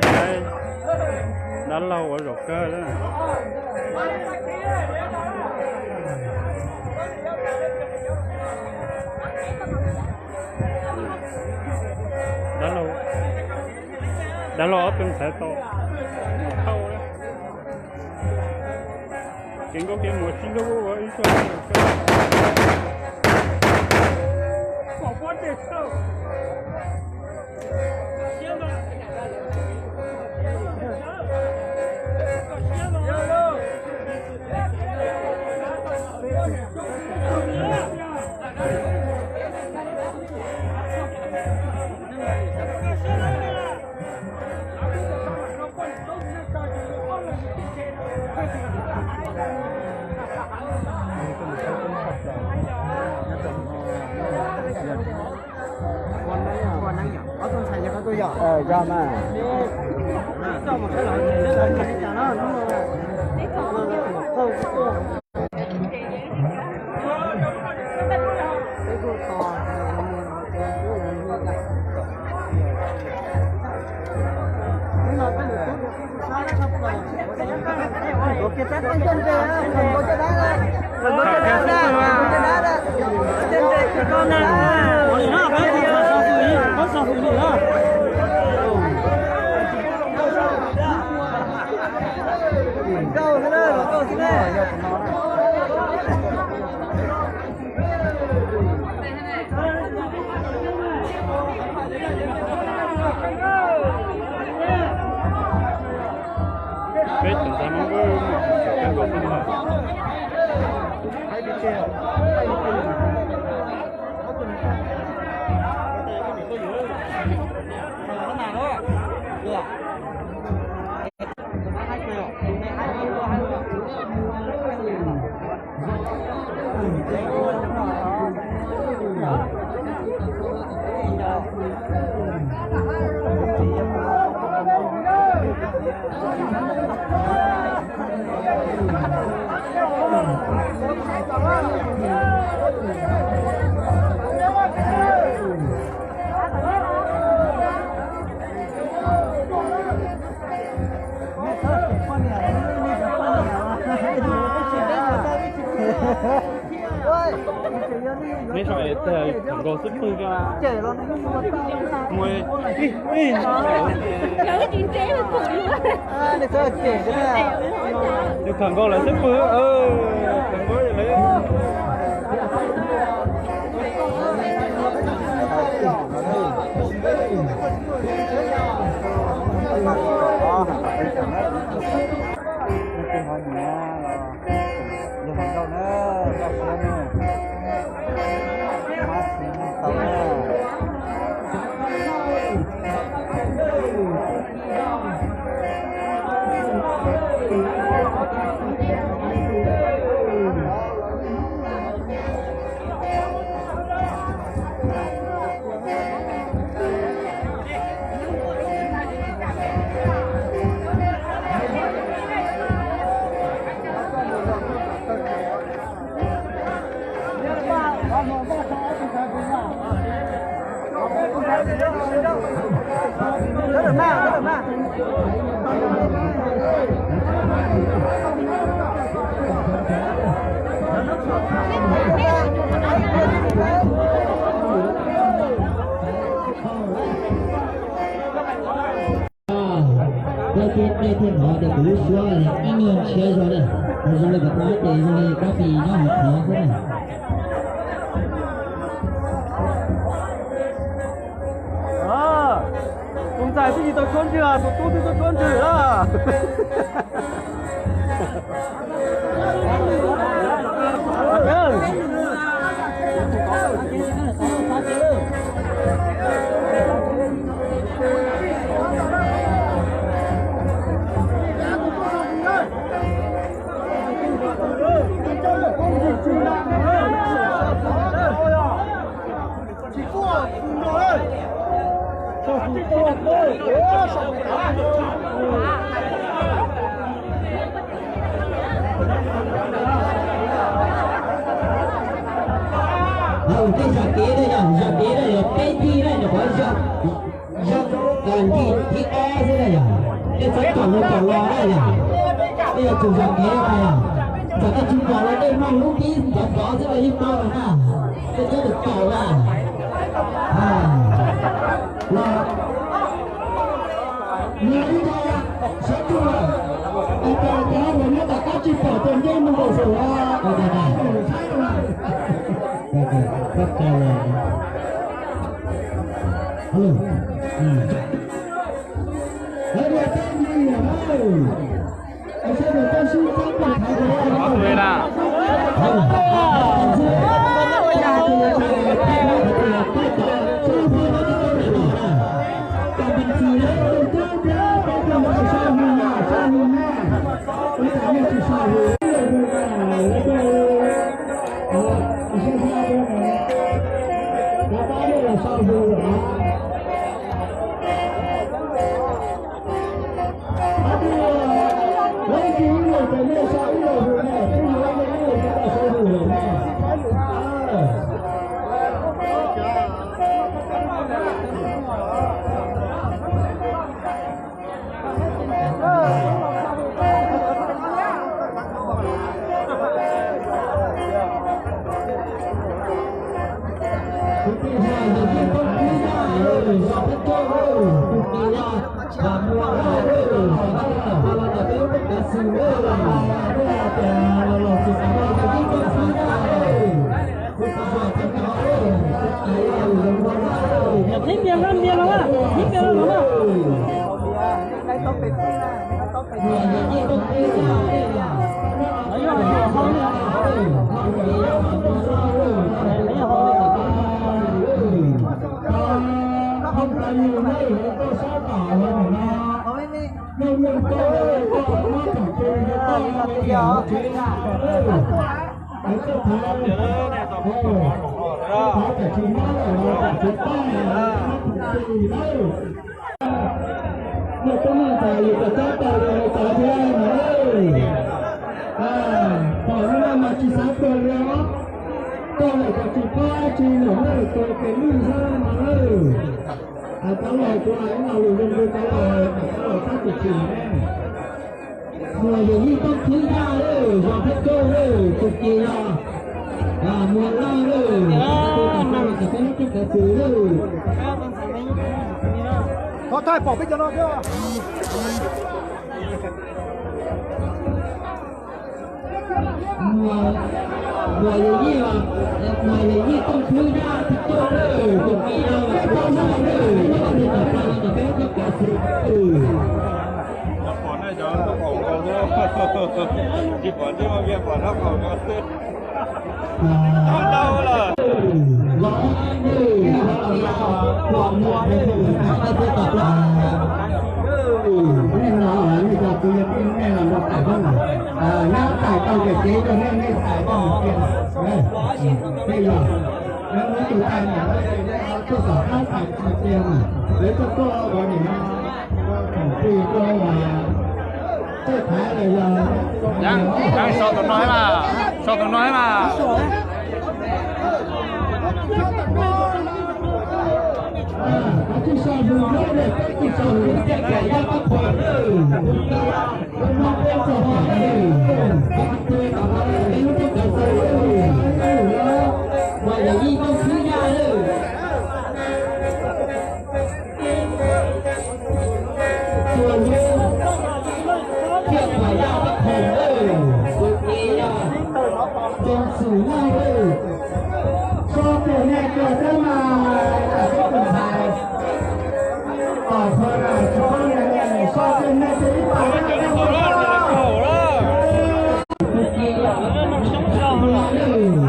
Saib dab laug ua zaum kawg. Dab laug, dab laug ob tug ntxhais tau thauj. Kev nkauj kev muam sib hlub ua ib tug. Peb tus ntxhais Hmoob wb muaj tus kawg nkaus xwb na. Neb sau es tag tham nkaus xwb pwg ka. Mus ib, ib, tus tham nkaus lawm xwb pwg, tham nkaus lawm. Lug hluas nkauj na, nkauj siab na, mab txiv neej tau na. Koj thiaj, nej thiaj hnov tias kuv lub suab ib nyuag ntshiab zog na, zoo li kom tau ces zoo li kab pis nyob hauv qhov xwb na. Tus ntxhais twb tsis tau tshuab ntswg, tus tub twb tau tshuab ntswg lawm. Hauv tej zaj kev na yog, zaj kev na yog peb thib na, nyuam qhuav zaj, zaj ncig thib ob xwb na yog. Yog tsum zam kev, txawm koj tsis pom los dej muaj lub pib ntxov ntxov xwb los yeej tau los na. Dej coob tus tau na. Los, yog ib co sawv tsuag, es cov uas nyob tom qab tsis pom ces nce mus nkaum saum os. Hello. Lawv tias peb nyiam na. Sawv daws koj sib txawb koj thaiv. Ib pliag hab ntiag los, ib pliag los mas. Noj tub noj ntxhais yus kom txhob tau li hais tau thiab mas. Pom no mas tsis xav tuag li os. Tuag lawm kom tsis pab tsis lawm, tuag ces lwj xwb mas. Hais tau los kuv hais ib lo lus zoo li tau los, hais tau los txhob txwm txwm ne. Muas Yawm Yij Tooj Khwb Yaj lawm, Zos Thaj Coj lawm, tus ces yog Muas Laj lawm, tus tas tas los txog peb lub rooj kav xwm lawm. Thov thaij pom peb cov no thiab. Muas, Muas Yawm Yij, Muas Yawm Yij Tooj Khwb Yaj Thaj Coj lawm, tus ces yog Muas Laj lawm, tus tas tas los txog peb lub rooj kav xwm lawm. Nej no nej cov kwv yog tij nej los nrog txais koj na, nyab txais tau ces cev rau nej, nej txais koj mus kiag. Tej yog nej muab tus tais niam tuaj tom qab txais kiag mas lawv tuaj tuaj ua niam no, thaum twg tuaj ua tej thaiv los yog. Sau tus no mas, sau tus no mas. Thiab Huas Yaj Vaj Khoom lawm, tus ces yog Txoos Xwm Laj lawm. Tso tus nej tuaj thiab mas, tam sim tus ntxhais tom qhov no tsis paub nyias nyias, so tus nej tus ib pas thiab. Tus ces yog Txoos Xwm Laj lawm.